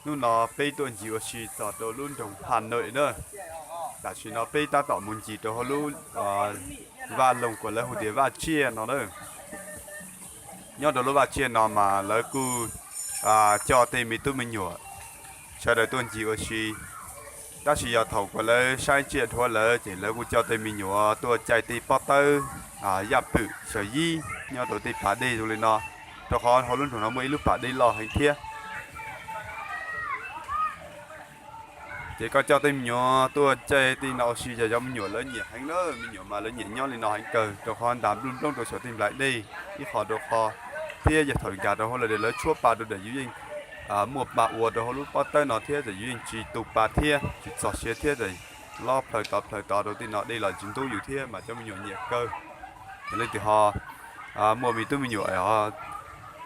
Hnub no peb tuaj ncig ua si txog rau lub nroog Phaj Nawm na. Tam sim no peb tab tom mus ncig rau hauv lub vaj loog uas lawv hu tias Vaj Tsiaj no na. Nyob rau lub vaj tsiaj no mas lawv kuj coj tej me tub me nyuam sawv daws tuaj ncig ua si. Tab sis yog thaum uas lawv saib tsiaj dhuav lawm ces lawv kuj coj tej me nyuam tuaj caij tej pob tawb, yaj pwm sawv yib nyob rau tej pas dej zoo li no, rau qhov hauv lub nroog no muaj ib lub pas dej loj heev thiab. Ces koj coj tej me nyuam tuaj caij tej no ua si yog cov me nyuam lawv nyiam heev na, me nyuam mas lawv nyiam nyob li no heev kawg, rau qhov ntas nplooj nplooj rau saum tej nplaim dej, ib qho rau qhov thiab yog thaum nkag rau hauv lawm lawv tshuab pa rau ces yus yeej muaj pa ua rau hauv lub pob tawb no thiab ces yus yeej tsis tu pa thiab tsis txog siav thiab ces loj plaws tod plaws tod rau tej no dej los tsis ntub yus thiab mas cov me nyuam nyiam kawg. Yog leej twg ho muaj me tub me nyuam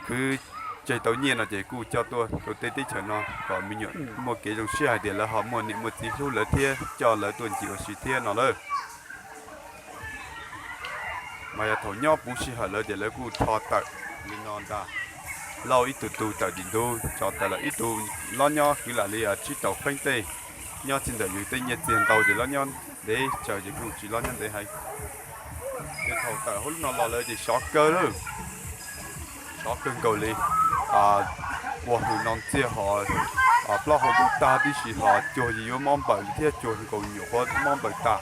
khwv tseg tau nyiaj no ces kuj coj tuaj rau tej teb chaws no kom me nyuam muaj kev zoo siab hais tias lawv ho muaj niam muaj txiv hlub lawv thiab coj lawv tuaj ncig ua si thiab no lawm. Mas yog thaum nyob puv sij hawm lawm ces lawv kuj rho tawm li no ntag. Lauj ib tug tug tawm tim ntug, tsov tawm lawm ib tug, los nyob kwv lam li tsib rau feeb tej, nyob txij ntawm yus tej nyiaj txiag ntau ces los nyob ntev tsawv ces kuj tsis los nyob ntev heev. Ces thaum tawm hauv lub no los lawm ces sov kawg lawm, sov kawg nkaus li. Ua hws no txiaj ho plaub hau ntuj tag tib si ho cuag yuav mob npaws li thiab cuag nkaus nyuam qhuav mob npaws tag.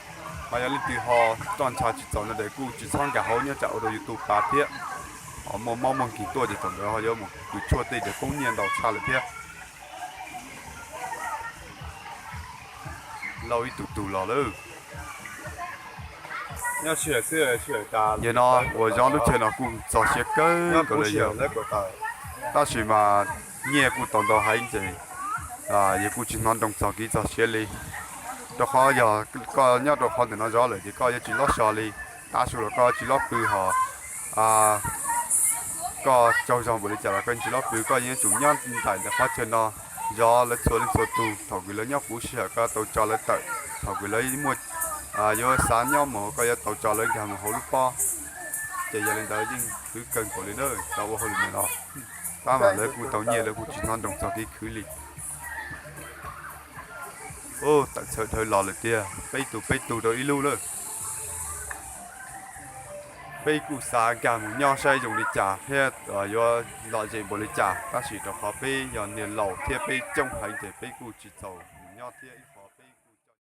Mas yog leej twg ho roj ntsha tsis txaus no ces kuj tsis txhob nkag hauv nyob tsam ua rau yus tu pa thiab. Ho muaj mob muaj nkeeg tuaj ces thaum ntawd ho yuav mus kws tshuaj tej ces poob nyiaj ntau tshaj lawm thiab. Lauj ib tug tug los lawm. Yog no uas zov lub chaw no kuj txog siav kawg nkaus li yog, tab sis mas nyiaj kuj tau ntau heev ces yus kuj tsis hnov nroo txog kev txog siav li. Rau qhov yog koj nyob rau qhov ntawm no zov lawm ces koj yuav tsis lob so li, tav su los koj tsis lob pw ho koj tsaug zog npaum li cas los koj tsis lob pw, koj yeej yuav tsum nyob nraim ntawm qhov chaw no zov lawv txhua leej txhua tus. Thaum kws lawv nyob puv sij hawm koj tau tso lawv tawm, thaum kws lawv muaj yuav xav nyob mus koj yuav tau tso lawv nkag mus hauv lub pob. Ces yog li ntawd yeej khwv kawg nkaus li na, tau ua hauj lwm ntawm no. Tab mas lawv kuj tau nyiaj lawv kuj tsis hnov nroo txog kev khwv li. Tawm txhawv dhawv los lawm tiag, peb tug peb tug rau ib lub lawm. Peb kuj xav nkag mus nyob saib zoo li cas thiab yuav lom zem npaum li cas, tab sis rau qhov peb yog niag laus thiab peb coob heev ces peb kuj tsis txaus mus nyob thiab.